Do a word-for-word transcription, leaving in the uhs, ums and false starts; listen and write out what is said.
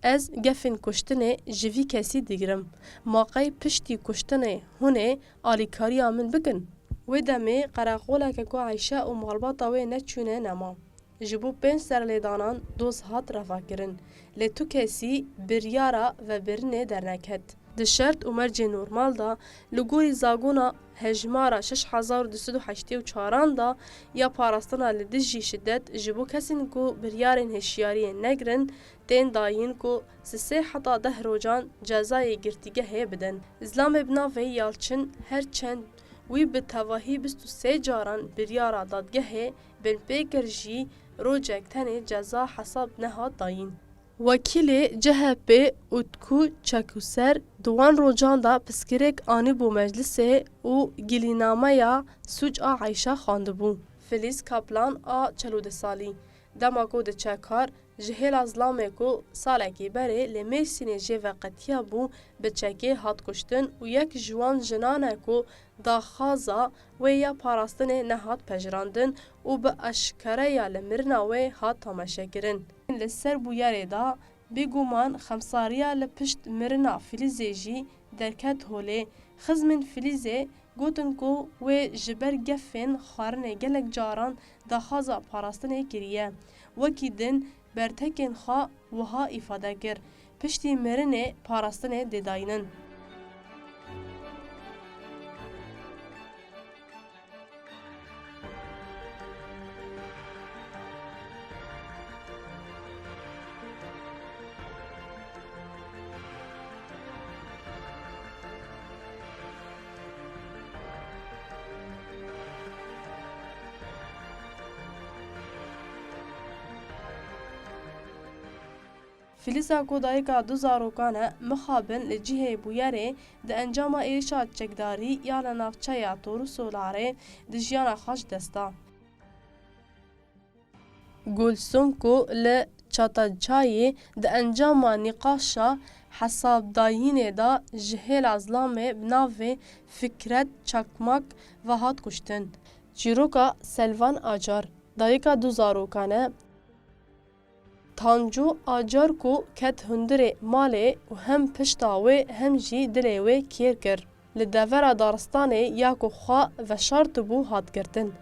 Ez gefên kuştinê ji vî kesî digirim. Ma qey piştî kuştinê hûn ê alîkariya min bikin? Wê demê qereqoleke ku Eyşe û malbata wê neçûne nema. Ji bo pênc serlêdanan doz hat revakirin, lê tu kesî biryara vebirinê derneket. Di şert û mercê normal de, li gorî zagona hejmara şeş hezar du sed û heştê û çaran de ya parastina li dijî şidet ji bo kesên ku biryarên hişyariyê negirin, tên dayîn ku sisê heta deh rojan cezayê girtîgehê bidin. Zlamê bi navê Yalçin, her çend wî bi tevahî bîst û sê caran biryara dadgehê binpê kir jî, rocek tenê ceza hesab nehat dayîn. Wekîlê C H P Utku Çekuser di wan rojan de pirsgirêk anîbû meclisê û gilînameya sûc a Eyşe xwendibû. Filîz Kaplan a çel û du salî, dema ku diçe kar, ji hêla zilamê ku salekî berê li Mêrsînê jê veqetiyabû, bi çekê hat kuştin û yek ji wan jinan e ku daxwaza wê ya parastinê nehat pejirandin û bi eşkereya li mirina wê hat tamaşekirin. Li ser bûyerê de bêguman xemsariya li pişt mirina Filîzê jî derket holê. Xizmên Filîzê gotin ku wê ji ber gefên xwarinê gelek caran daxwaza parastinê kiriye. Wekî din bertekên xwe wiha îfade kir, piştî mirinê parastinê dê dayînin. Filîza ku dayika du zarokan e, mixabin li cihê bûyerê di encama êrişa çekdarî ya li navçeya Torû Solarê di jiyana xwe ji dest da. Gulsum ku li Çataçayê di encama nîqaşa hesabdayînê de ji hêla zilamê bi navê Fikret Çakmak ve hat kuştin. Çîroka Selvan Acar, dayika du zarokan e. Tancu Acar ku ket hundirê malê û hem pişta wê hem jî dilê wê kêr kir. Li devera daristanê ya ku xwe veşartibû hat girtin.